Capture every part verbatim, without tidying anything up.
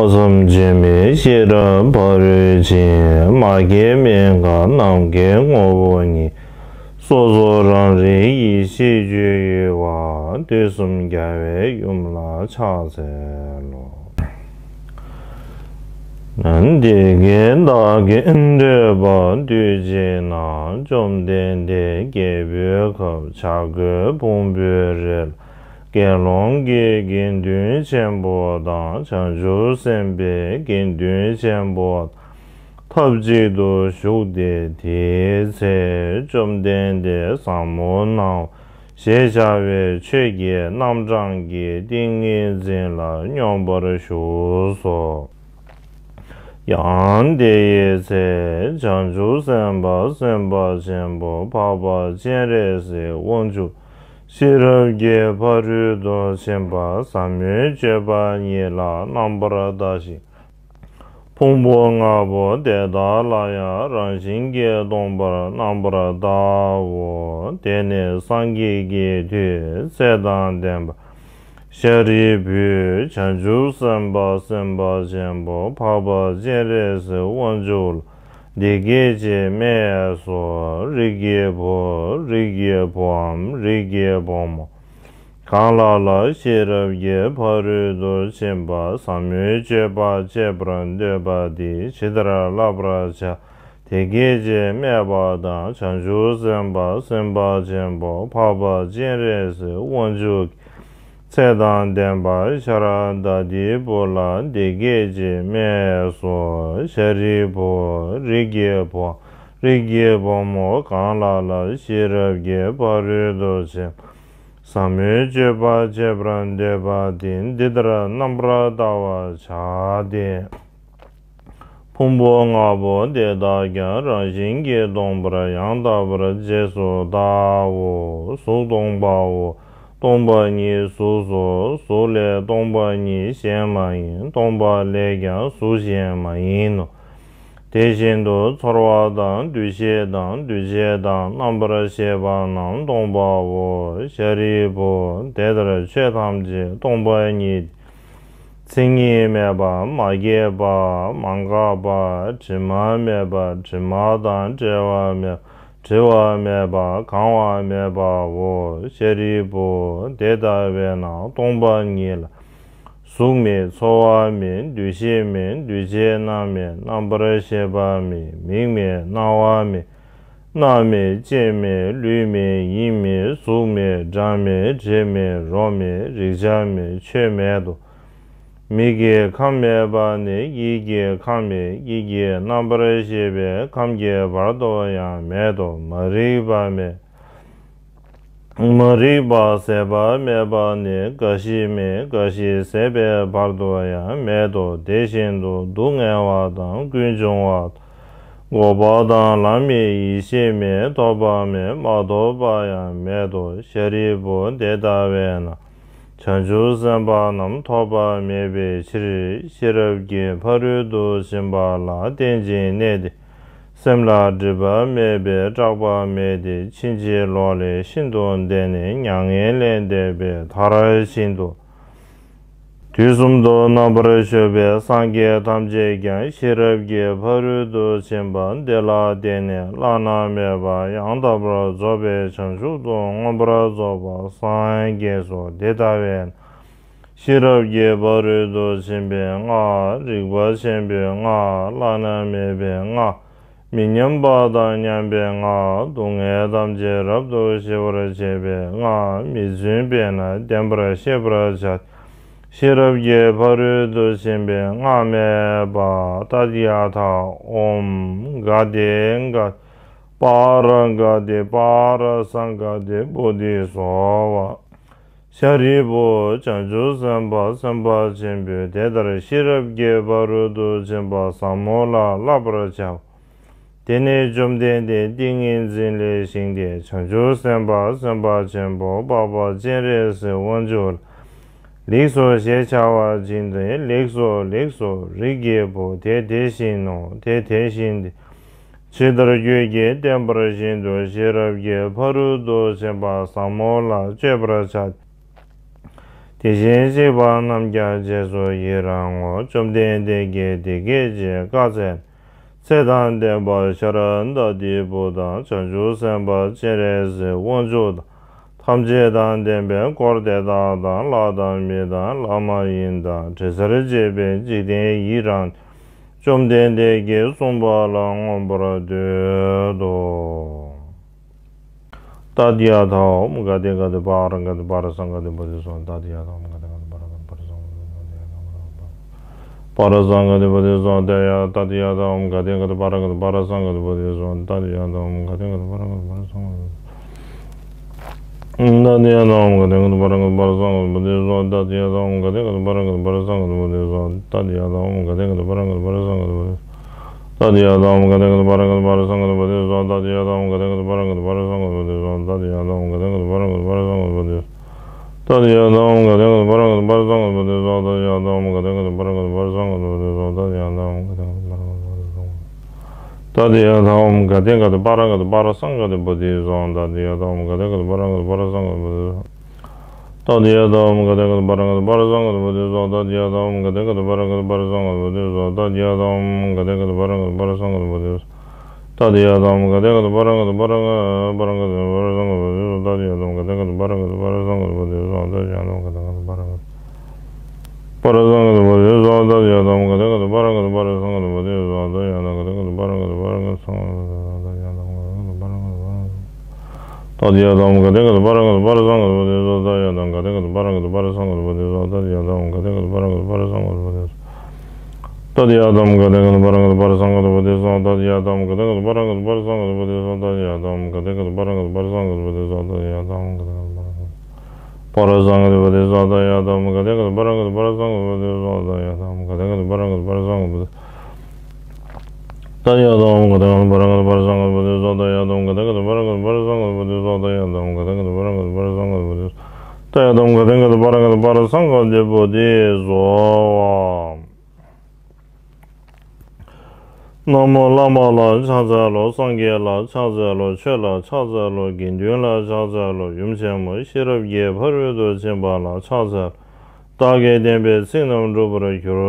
ཐོས་བསམ་བྱེད་མེད་ཤེས་རབ་ཕ་རོལ་ཕྱིན། མ་སྐྱེས་མི་འགག་ནམ་མཁའི་ངོ་བོ་ཉིད། སོ་སོ་རང་རིག་ཡེ་ཤེས་སྤྱོད་ཡུལ་བ། དུས་གསུམ་རྒྱལ་བའི་ཡུམ་ལ་ཕྱག་འཚལ་ལོ། དེ་སྐད་བདག་གིས་ཐོས་པ་དུས་གཅིག་ན། བཅོམ་ལྡན་འདས་རྒྱལ་པོའི་ཁབ་བྱ་རྒོད་ཕུང་པོའི་རི་ལ། དགེ་སློང་གི་དགེ་འདུན་ཆེན་པོ་དང་། བྱང་ཆུབ་སེམས་དཔའི་དགེ་འདུན་ཆེན་པོ་དང་ཐབས་གཅིག་ཏུ་བཞུགས་ཏེ། དེའི་ཚེ་བཅོམ་ལྡན་འདས་ཟབ་མོ་སྣང་བ་ཞེས་བྱ་བའི་ཆོས་ཀྱི་རྣམ་གྲངས་ཀྱི་ཏིང་ངེ་འཛིན་ལ་སྙོམས་པར་ཞུགས་སོ། ཡང་དེའི་ཚེ་བྱང་ཆུབ་སེམས་དཔའ་སེམས་དཔའ་ཆེན་པོ་འཕགས་པ་སྤྱན་རས་གཟིགས་དབང་ཕྱུག་ཤེས་རབ་ཀྱི་ཕ་རོལ་ཏུ་ཕྱིན་པ་ཟབ་མོའི་སྤྱོད་པ་ཉིད་ལ་རྣམ་པར་ལྟ་ཞིང་། ཕུང་པོ་ལྔ་པོ་དེ་དག་ལ་ཡང་རང་བཞིན་གྱིས་སྟོང་པར་རྣམ་པར་བལྟའོ། དེ་ནས་སངས་རྒྱས་ཀྱི་མཐུས་ཚེ་དང་ལྡན་པ་ཤཱ་རིའི་བུས་བྱང་ཆུབ་སེམས་དཔའ་སེམས་དཔའ་ཆེན་པོ་འཕགས་པ་སྤྱན་རས་གཟིགས་དབང་ཕྱུག་ལ་འདི་སྐད་ཅེས་སྨྲས་སོ། རིགས་ཀྱི་བུ། རིགས་ཀྱི་བུའམ་རིགས་ཀྱི་བུ་མོ། གང་ལ་ལ་ཤེས་རབ་ཀྱི་ཕ་རོལ་ཏུ་ཕྱིན་པ་ཟབ་མོའི་སྤྱོད་པ་སྤྱད་པར་འདོད་པ་དེས་ཇི་ལྟར་བསླབ་པར་བྱ། དེ་སྐད་ཅེས་སྨྲས་པ་དང་། བྱང་ཆུབ་སེམས་དཔའ་སེམས་དཔའ་ཆེན་པོ་འཕགས་པ་སྤྱན་རས་གཟིགས་དབང་ཕྱུག་གིས་ཚེ་དང་ལྡན་པ་ཤ་ར་དྭ་ཏིའི་བུ་ལ་འདི་སྐད་ཅེས་སྨྲས་སོ། ཤཱ་རིའི་བུ། རིགས་ཀྱི་བུའམ་རིགས་ཀྱི་བུ་མོ། གང་ལ་ལ་ཤེས་རབ་ཀྱི་ཕ་རོལ་ཏུ་ཕྱིན་ཟབ་མོའི་སྤྱོད་པ་སྤྱད་པར་འདོད་པ་དེས་འདི་ལྟར་རྣམ་པར་བལྟ་བར་བྱ་སྟེ། ཕུང་པོ་ལྔ་པོ་དེ་དག་ཀྱང་རང་བཞིན་གྱིས་སྟོང་པར་ཡང་དག་པར་རྗེས་སུ་བལྟའོ། གཟུགས་སྟོང་པའོ། སྟོང་པ་ཉིད་གཟུགས་སོ། གཟུགས་ལས་སྟོང་པ་ཉིད་གཞན་མ་ཡིན། སྟོང་པ་ལས་ཀྱང་གཟུགས་གཞན་མ་ཡིན་ནོ། དེ་བཞིན་དུ་ཚོར་བ་དང་། འདུ་ཤེས་དང་། འདུ་བྱེད་དང་། རྣམ་པར་ཤེས་པ་རྣམས་སྟོང་པའོ། ཤཱ་རིའི་བུ། དེ་ལྟར་ཆོས་ཐམས་ཅད་སྟོང་པ་ཉིད་དེ། མཚན་ཉིད་མེད་པ། མ་སྐྱེས་པ། མ་འགགས་པ། དྲི་མ་མེད་པ། དྲི་མ་དང་བྲལ་བ་མེད་པ། བྲི་བ་མེད་པ། གང་བ་མེད་པའོ། ཤཱ་རིའི་བུ། དེ་ལྟ་བས་ན་སྟོང་པ་ཉིད་ལ་གཟུགས་མེད། ཚོར་བ་མེད། འདུ་ཤེས་མེད། འདུ་བྱེད་རྣམས་མེད། རྣམ་པར་ཤེས་པ་མེད། མིག་མེད། རྣ་བ་མེད། སྣ་མེད། ལྕེ་མེད། ལུས་མེད། ཡིད་མེད། གཟུགས་མེད། སྒྲ་མེད། དྲི་མེད། རོ་མེད། རེག་བྱ་མེད། ཆོས་མེད་དོ། མིག་གི་ཁམས་མེད་པ་ནས་ཡིད་ཀྱི་ཁམས་མེད། ཡིད་ཀྱི་རྣམ་པར་ཤེས་པའི་ཁམས་ཀྱི་བར་དུ་ཡང་མེད་དོ། མ་རིག་པ་མེད། མ་རིག་པ་ཟད་པ་མེད་པ་ནས་རྒ་ཤི་མེད། རྒ་ཤི་ཟད་པའི་བར་དུ་ཡང་མེད་དོ། དེ་བཞིན་དུ་སྡུག་བསྔལ་བ་དང་ཀུན་འབྱུང་བ་དང་། འགོག་པ་དང་ལམ་མེད། ཡེ་ཤེས་མེད། ཐོབ་པ་མེད། མ་ཐོབ་པ་ཡང་མེད་དོ། ཤཱ་རིའི་བུ། དེ་ལྟ་བས་ན་བྱང་ཆུབ་སེམས་དཔའ་རྣམས་ཐོབ་པ་མེད་པའི་ཕྱིར། ཤེས་རབ་ཀྱི་ཕ་རོལ་ཏུ་ཕྱིན་པ་ལ་བརྟེན་ཅིང་གནས་ཏེ། སེམས་ལ་སྒྲིབ་པ་མེད་པས་སྐྲག་པ་མེད་དེ། ཕྱིན་ཅི་ལོག་ལས་ཤིན་ཏུ་འདས་ནས་མྱ་ངན་ལས་འདས་པའི་མཐར་ཕྱིན་ཏོ། དུས་གསུམ་དུ་རྣམ་པར་བཞུགས་པའི་སངས་རྒྱས་ཐམས་ཅད་ཀྱང་ཤེས་རབ་ཀྱི་ཕ་རོལ་ཏུ་ཕྱིན་པ་འདི་ལ་བརྟེན་ནས་བླ་ན་མེད་པ་ཡང་དག་པར་རྫོགས་པའི་བྱང་ཆུབ་ཏུ་མངོན་པར་རྫོགས་པར་སངས་རྒྱས་སོ། དེ་ལྟ་བས་ན་ཤེས་རབ་ཀྱི་ཕ་རོལ་ཏུ་ཕྱིན་པའི་སྔགས། རིག་པ་ཆེན་པོའི་སྔགས། བླ་ན་མེད་པའི་སྔགས། མི་མཉམ་པ་དང་མཉམ་པའི་སྔགས། སྡུག་བསྔལ་ཐམས་ཅད་རབ་ཏུ་ཞི་བར་བྱེད་པའི་སྔགས། མི་བརྫུན་པས་ན་བདེན་པར་ཤེས་པར་བྱ། ཤེས་རབ་ཀྱི་ཕ་རོལ་ཏུ་ཕྱིན་པའི་སྔགས་སྨྲས་པ། ཏདྱ་ཐཱ། ཨོཾ་ག་ཏེ་ག་པཱ་ར་ག་ཏེ་པཱ་ར་སཾ་ག་ཏེ་བོ་དྷི་སྭཱ་ཧཱ། ཤཱ་རིའི་བུ། བྱང་ཆུབ་སེམས་དཔའ་སེམས་དཔའ་ཆེན་པོས་དེ་ལྟར་ཤེས་རབ་ཀྱི་ཕ་རོལ་ཏུ་ཕྱིན་པ་ཟབ་མོ་ལ་བསླབ་པར་བྱའོ། དེ་ནས་བཅོམ་ལྡན་འདས་ཏིང་ངེ་འཛིན་ལས་བཞེངས་ཏེ་བྱང་ཆུབ་སེམས་དཔའ་སེམས་དཔའ་ཆེན་པོ་འཕགས་པ་སྤྱན་རས་གཟིགས་དབང་ཕྱུག་ལ། ལེགས་སོ་ཞེས་བྱ་བ་ཅི་འདི་ལེགས་སོ་ལེགས་སོ། རིགས་ཀྱི་བུ་དེ་དེ་བཞིན་ནོ། དེ་དེ་བཞིན་ཏེ། ཇི་ལྟར་ཁྱོད་ཀྱིས་བསྟན་པ་བཞིན་དུ་ཤེས་རབ་ཀྱི་ཕ་རོལ་ཏུ་ཕྱིན་པ་ཟབ་མོ་ལ་སྤྱོད་པར་བྱ། དེ་བཞིན་གཤེགས་པ་རྣམས་ཀྱང་རྗེས་སུ་ཡི་རང་ངོ་། བཅོམ་ལྡན་འདས་ཀྱིས་དེ་སྐད་ཅེས་བཀའ་སྩལ་ནས། ཚེ་དང་ལྡན་པ་ཤཱ་ར་དྭ་ཏིའི་བུ་དང་། བྱང་ཆུབ་སེམས་དཔའ་སྤྱན་རས་གཟིགས་དབང་ཕྱུག་དང་། ཐམས་ཅད་དང་ལྡན་པའི་འཁོར་དེ་དག་དང་། ལྷ་དང་མི་དང་ལྷ་མ་ཡིན་དང་། དྲི་ཟར་བཅས་པའི་འཇིག་རྟེན་ཡི་རངས། བཅོམ་ལྡན་འདས་ཀྱིས་གསུངས་པ་ལ་མངོན་པར་བསྟོད་དོ། ཏདྱ་ཐཱ། ཨོཾ་ག་ཏེ་ག་ཏེ་པཱ་ར་ག་ཏེ་པཱ་ར་སཾ་ག་ཏེ་བོ་དྷི་སྭཱ་ཧཱ། ཏདྱ་ཐཱ། ཨོཾ་ག་ཏེ་ག་ཏེ་པཱ་ར་ག་ཏེ་པཱ་ར་སཾ་ག་ཏེ་བོ་དྷི་སྭཱ་ཧཱ། པཱ་ར་སཾ་ག་ཏེ་བོ་དྷི་སྭཱ་ཧཱ། ཏདྱ་ཐཱ། ཨོཾ་ག་ཏེ་ག་ཏེ་པཱ་ར་ག་ཏེ་པཱ་ར་སཾ་ག་ཏེ་བོ་དྷི་སྭཱ་ཧཱ། ཏདྱ་ཐཱ། ཨོཾ་ག་ཏེ་ག་ཏེ་པཱ་ར་ག་ཏེ་པཱ་ར་སཾ་ག་ཏེ་བོ་དྷི་སྭཱ་ཧཱ། ཏདྱ་ཐཱ། ཨོཾ་ག་ཏེ་ག་ཏེ་པཱ་ར་ག་ཏེ་པཱ་ར་སཾ་ག་ཏེ་བོ་དྷི་སྭཱ་ཧཱ། ཏདྱ་ཐཱ། ཨོཾ་ག་ཏེ་ག་ཏེ་པཱ་ར་ག་ཏེ་པཱ་ར་སཾ་ག་ཏེ་བོ་དྷི་སྭཱ་ཧཱ། ཏདྱ་ཐཱ། ཨོཾ་ག་ཏེ་ག་ཏེ་པཱ་ར་ག་ཏེ་པཱ་ར་སཾ་ག་ཏེ་བོ་དྷི་སྭཱ་ཧཱ། ཏདྱ་ཐཱ། ཨོཾ་ག་ཏེ་ག་ཏེ་པཱ་ར་ག་ཏེ་པཱ་ར་སཾ་ག་ཏེ་བོ་དྷི་སྭཱ་ཧཱ། ཏདྱ་ཐཱ། ཨོཾ་ག་ཏེ་ག་ཏེ་པཱ་ར་ག་ཏེ་པཱ་ར་སཾ་ག་ཏེ་བོ་དྷི་སྭཱ་ཧཱ། ཏདྱ་ཐཱ། ཨོཾ་ག་ཏེ་ག་ཏེ་པཱ་ར་ག་ཏེ་པཱ་ར་སཾ་ག་ཏེ་བོ་དྷི་སྭཱ་ཧཱ། ཏདྱ་ཐཱ། ཨོཾ་ག་ཏེ་ག་ཏེ་པཱ་ར་ག་ཏེ་པཱ་ར་སཾ་ག་ཏེ་བོ་དྷི་སྭཱ་ཧཱ། ཏདྱ་ཐཱ། ཨོཾ་ག་ཏེ་ག་ཏེ་པཱ་ར་ག་ཏེ་པཱ་ར་སཾ་ག་ཏེ་བོ་དྷི་སྭཱ་ཧཱ། ཏདྱ་ཐཱ། ཨོཾ་ག་ཏེ་ག་ཏེ་པཱ་ར་ག་ཏེ་པཱ་ར་སཾ་ག་ཏེ་བོ་དྷི་སྭཱ་ཧཱ། ཏདྱ་ཐཱ། ཨོཾ་ག་ཏེ་ག་ཏེ་པཱ་ར་ག་ཏེ་པཱ་ར་སཾ་ག་ཏེ་བོ་དྷི་སྭཱ་ཧཱ། ཏདྱ་ཐཱ། ཨོཾ་ག་ཏེ་ག་ཏེ་པཱ་ར་ག་ཏེ་པཱ་ར་སཾ་ག་ཏེ་བོ་དྷི་སྭཱ་ཧཱ། ཏདྱ་ཐཱ། ཨོཾ་ག་ཏེ་ག་ཏེ་པཱ་ར་ག་ཏེ་པཱ་ར་སཾ་ག་ཏེ་བོ་དྷི་སྭཱ་ཧཱ། ཏདྱ་ཐཱ། ཨོཾ་ག་ཏེ་ག་ཏེ་པཱ་ར་ག་ཏེ་པཱ་ར་སཾ་ག་ཏེ་བོ་དྷི་སྭཱ་ཧཱ། ཏདྱ་ཐཱ། ཨོཾ་ག་ཏེ་ག་ཏེ་པཱ་ར་ག་ཏེ་པཱ་ར་སཾ་ག་ཏེ་བོ་དྷི་སྭཱ་ཧཱ། ཏདྱ་ཐཱ། ཨོཾ་ག་ཏེ་ག་ཏེ་པཱ་ར་ག་ཏེ་པཱ་ར་ག་ཏེ་པཱ་ར་ག་ཏེ་པཱ་ར་སཾ་ག་ཏེ་བོ་དྷི་སྭཱ་ཧཱ། ཏདྱ་ཐཱ། ཨོཾ་ག་ཏེ་ག་ཏེ་པཱ་ར་ག་ཏེ་པཱ་ར་སཾ་ག་ཏེ་བོ་དྷི་སྭཱ་ཧཱ། ཏདྱ་ཐཱ། ཨོཾ་ག་ཏེ་ག་ཏེ་པཱ་ར་ག་ཏེ་པཱ་ར་སཾ་ག་ཏེ་བོ་དྷི་སྭཱ་ཧཱ། ཏདྱ་ཐཱ། ཨོཾ་ག་ཏེ་ག་ཏེ་པཱ་ར་ག་ཏེ་པཱ་ར་སཾ་ག་ཏེ་བོ་དྷི་སྭཱ་ཧཱ། ཏདྱ་ཐཱ། ཨོཾ་ག་ཏེ་ག་ཏེ་པཱ་ར་ག་ཏེ་པཱ་ར་སཾ་ག་ཏེ་བོ་དྷི་སྭཱ་ཧཱ། ཏདྱ་ཐཱ། ཨོཾ་ག་ཏེ་ག་ཏེ་པཱ་ར་ག་ཏེ་པཱ་ར་སཾ་ག་ཏེ་བོ་དྷི་སྭཱ་ཧཱ། ཏདྱ་ཐཱ། ཨོཾ་ག་ཏེ་ག་ཏེ་པཱ་ར་ག་ཏེ་པཱ་ར་སཾ་ག་ཏེ་བོ་དྷི་སྭཱ་ཧཱ། ཏདྱ་ཐཱ། ཨོཾ་ག་ཏེ་ག་ཏེ་པཱ་ར་ག་ཏེ་པཱ་ར་སཾ་ག་ཏེ་བོ་དྷི་སྭཱ་ཧཱ། ཏདྱ་ཐཱ། ཨོཾ་ག་ཏེ་ག་ཏེ་པཱ་ར་ག་ཏེ་པཱ་ར་སཾ་ག་ཏེ་བོ་དྷི་སྭཱ་ཧཱ། ཏདྱ་ཐཱ། ཨོཾ་ག་ཏེ་ག་ཏེ་པཱ་ར་ག་ཏེ་པཱ་ར་སཾ་ག་ཏེ་བོ་དྷི་སྭཱ་ཧཱ། ཏདྱ་ཐཱ། ཨོཾ་ག་ཏེ་ག་ཏེ་པཱ་ར་ག་ཏེ་པཱ་ར་སཾ་ག་ཏེ་བོ་དྷི་སྭཱ་ཧཱ། ཏདྱ་ཐཱ། ཨོཾ་ག་ཏེ་ག་ཏེ་པཱ་ར་ག་ཏེ་པཱ་ར་སཾ་ག་ཏེ་བོ་དྷི་སྭཱ་ཧཱ། ཏདྱ་ཐཱ། ཨོཾ་ག་ཏེ་ག་ཏེ་པཱ་ར་སཾ་ག་ཏེ་བོ་དྷི་སྭཱ་ཧཱ། ཏདྱ་ཐཱ། ཨོཾ་ག་ཏེ་ག་ཏེ་པཱ་ར་ག་ཏེ་པཱ་ར་སཾ་ག་ཏེ་བོ་དྷི་སྭཱ་ཧཱ། ཏདྱ་ཐཱ། ཨོཾ་ག་ཏེ་ག་ཏེ་པཱ་ར་ག་ཏེ་པཱ་ར་སཾ་ག་ཏེ་བོ་དྷི་ཏདྱ་ཐཱ། ཨོཾ་ག་ཏེ་ག་ཏེ་པཱ་ར་ག་ཏེ་པཱ་ར་སཾ་ག་ཏེ་བོ་དྷི་སྭཱ་ཧཱ། ཏདྱ་ཐཱ། ཨོཾ་ག་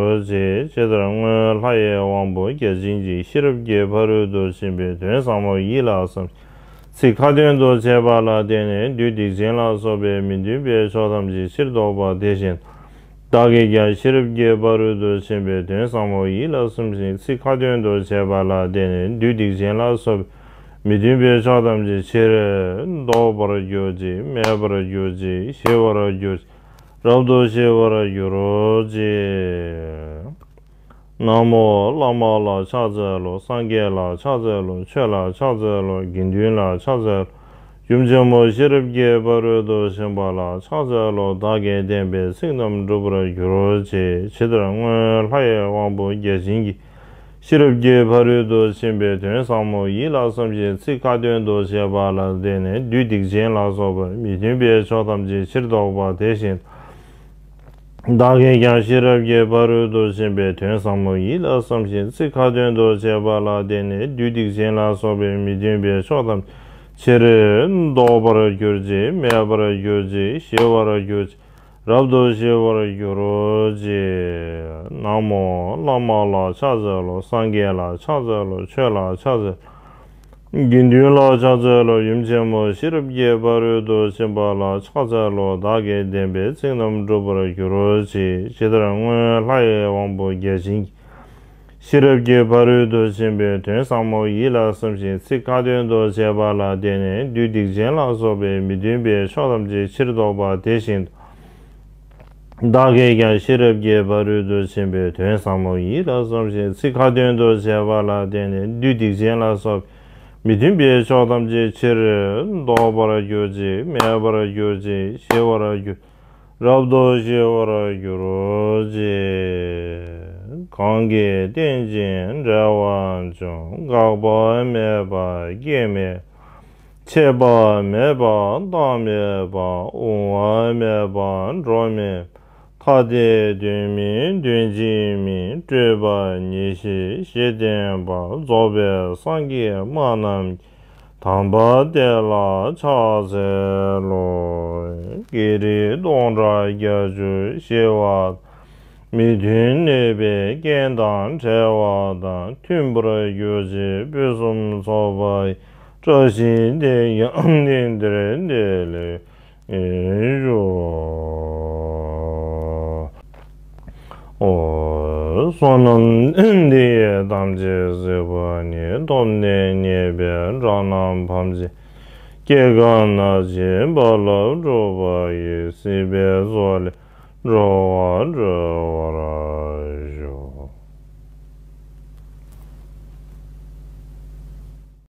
ཏེ་ག་ཏེ་པཱ་ར་ག་ཏེ་པཱ་ར་སཾ་ག་ཏེ་བོ་དྷི་སྭཱ་ཧཱ། ཏདྱ་ཐཱ། ཨོཾ་ག་ཏེ་ག་ཏེ་པཱ་ར་ག་ཏེ་པཱ་ར་སཾ་ག་ཏེ་བོ་དྷི་སྭཱ་ཧཱ། ཏདྱ་ཐཱ། ཨོཾ་ག་ཏེ་ག་ཏེ་པཱ་ར་ག་ཏེ་པཱ་ར་སཾ་ག་ཏེ་བོ་དྷི་སྭཱ་ཧཱ། ན་མོ་བླ་མ་ལ་ཕྱག་འཚལ་ལོ། སངས་རྒྱས་ལ་ཕྱག་འཚལ་ལོ། ཆོས་ལ་ཕྱག་འཚལ་ལོ། དགེ་འདུན་ལ་ཕྱག་འཚལ་ལོ། ཡུམ་ཆེན་མོ་ཤེས་རབ་ཀྱི་ཕ་རོལ་ཏུ་ཕྱིན་པ་ལ་ཕྱག་འཚལ་ལོ། བདག་གིས་བསྟན་པའི་ཚིག་རྣམས་འགྲུབ་པར་གྱུར་ཅིག་ཇི་ལྟར་སྔོན་ལྷ་ཡི་དབང་པོ་བརྒྱ་བྱིན་གྱིས་ཤེས་རབ་ཀྱི་ཕ་རོལ་ཏུ་ཕྱིན་པའི་དོན་ཟབ་མོ་ཡིད་ལ་བསམ་ཞིང་། ཚིག་ཁ་ཏོན་དུ་བྱས་པ་ལ་བརྟེན་ནས་བདུད་སྡིག་ཅན་ལ་སོགས་པའི་མི་མཐུན་པའི་ཕྱོགས་ཐམས་ཅད་ཕྱིར་ཟློག་པ་དེ་བཞིན་དུ། བདག་གིས་ཀྱང་ཤེས་རབ་ཀྱི་ཕ་རོལ་ཏུ་ཕྱིན་པའི་དོན་ཟབ་མོ་ཡིད་ལ་བསམ་ཞིང་། ཚིག་ཁ་ཏོན་དུ་བྱས་པ་ལ་བརྟེན་ནས་བདུད་སྡིག་ཅན་ལ་སོགས་པའི་མི་མཐུན་པའི་ཕྱོགས་ཐམས་ཅད་ཕྱིར་ཟློག་པར་གྱུར་ཅིག་མེད་པར་གྱུར་ཅིག་ཞི་བར་གྱུར་ཅིག་རབ་ཏུ་ཞི་བར་གྱུར་ཅིག་ན་མོ་བླ་མ་ལ་ཕྱག་འཚལ་ལོ། སངས་རྒྱས་ལ་ཕྱག་འཚལ་ལོ། ཆོས་ལ་ཕྱག་འཚལ་ལོ། དགེ་འདུན་ལ་ཕྱག་འཚལ་ལོ། ཡུམ་ཆེན་མོ་ཤེས་རབ་ཀྱི་ཕ་རོལ་ཏུ་ཕྱིན་པ་ལ་ཕྱག་འཚལ་ལོ། བདག་གིས་བསྟན་པའི་ཚིག་རྣམས་འགྲུབ་པར་གྱུར་ཅིག་ཇི་ལྟར་སྔོན་ལྷ་ཡི་དབང་པོ་བརྒྱ་བྱིན་གྱིས་ཤེས་རབ་ཀྱི་ཕ་རོལ་ཏུ་ཕྱིན་པའི་དོན་ཟབ་མོ་ཡིད་ལ་བསམ་ཞིང་། ཚིག་ཁ་ཏོན་དུ་བྱས་པ་ལ་བརྟེན་ནས་བདུད་སྡིག་ཅན་ལ་སོགས་པ་མི་མཐུན་པའི་ཕྱོགས་ཐམས་ཅད་ཕྱིར་ཟློག་པ་དེ་བཞིན་དུ། བདག་གིས་ཀྱང་ཤེས་རབ་ཀྱི་ཕ་རོལ་ཏུ་ཕྱིན་པའི་དོན་ཟབ་མོ་ཡིད་ལ་བསམ་ཞིང་། ཚིག་ཁ་ཏོན་དུ་བྱས་པ་ལ་བརྟེན་ནས་བདུད་སྡིག་ཅན་ལ་སོགས་པའི་མི་མཐུན་པའི་ཕྱོགས་ཐམས་ཅད་ཕྱིར་ཟློག་པར་གྱུར་ཅིག་མེད་པར་གྱུར་ཅིག་ཞི་བར་གྱུར་ཅིག་རབ་ཏུ་ཞི་བར་གྱུར་ཅིག་ན་མོ་བླ་མ་ལ་ཕྱག་འཚལ་ལོ། སངས་རྒྱས་ལ་ཕྱག་འཚལ་ལོ། ཆོས་ལ་ཕྱག་འཚལ་ལོ། དགེ་འདུན་ལ་ཕྱག་འཚལ་ལོ། ཡུམ་ཆེན་མོ་ཤེས་རབ་ཀྱི་ཕ་རོལ་ཏུ་ཕྱིན་པ་ལ་ཕྱག་འཚལ་ལོ། བདག་གིས་བསྟན་པའི་ཚིག་རྣམས་འགྲུབ་པར་གྱུར་ཅིག་ཇི་ལྟར་སྔོན་ལྷ་ཡི་དབང་པོ་བརྒྱ་བྱིན་གྱིས་ཤེས་རབ་ཀྱི་ཕ་རོལ་ཏུ་ཕྱིན་པའི་དོན་ཟབ་མོ་ཡིད་ལ་བསམ་ཞིང་། ཚིག་ཁ་ཏོན་དུ་བྱས་པ་ལ་བརྟེན་ནས་བདུད་སྡིག་ཅན་ལ་སོགས་པའི་མི་མཐུན་པའི་ཕྱོགས་ཐམས་ཅད་ཕྱིར་ཟློག་པ་དེ་བཞིན་དུ། བདག་གིས་ཀྱང་ཤེས་རབ་ཀྱི་ཕ་རོལ་ཏུ་ཕྱིན་པའི་དོན་ཟབ་མོ་ཡིད་ལ་བསམ་ཞིང་། ཚིག་ཁ་ཏོན་དུ་བྱས་པ་ལ་བརྟེན་ནས་བདུད་སྡིག་ཅན་ལ་སོགས་པའི་མི་མཐུན་པའི་ཕྱོགས་ཐམས་ཅད་ཕྱིར་ཟློག་པར་གྱུར་ཅིག་མེད་པར་གྱུར་ཅིག་ཞི་བར་གྱུར། རབ་ཏུ་ཞི་བར་གྱུར་ཅིག་གང་གིས་བསྟེན་ཅིང་འབྲེལ་བར་འབྱུང་། འགག་པ་མེད་པ་སྐྱེ་མེད། ཆད་པ་མེད་པ་རྟག་མེད་པ། དབུང་བ་མེད་པ་འགྲོ་མེད་པ། ཐ་དད་དོན་མིན་དོན་གཅིག་མིན། སྤྲོས་པ་ཉེར་ཞི་ཞེས་བསྟན་པ། རྫོགས་པའི་སངས་རྒྱས་སྨྲ་རྣམས་ཀྱིས། དམ་པ་དེ་ལ་ཕྱག་འཚལ་ལོ། བགེགས་རིགས་སྟོང་ཕྲག་བརྒྱད་ཅུ་ཞི་བ་དང་། མི་མཐུན་ནད་པའི་རྐྱེན་དང་བྲལ་བ་དང་། མཐུན་པར་གྱུར་ཅིག་ཕུན་སུམ་ཚོགས་པ་ཡི། བཀྲ་ཤིས་དེ་ཡང་དེང་འདིར་བདེ་ལེགས་ཉིད་ཤོག། ཨོ། བསོད་ནམས་འདི་ཡིས་ཐམས་ཅད་གཟིགས་པ་ཉིད། ཐོབ་ནས་ཉེས་པའི་དགྲ་རྣམས་ཕམ་བྱས། སྐྱེ་རྒ་ན་འཆིའི་རྦ་རླབས་འཁྲུགས་པ་ཡི། སྲིད་པའི་མཚོ་ལས་འགྲོ་བ་སྒྲོལ་བར་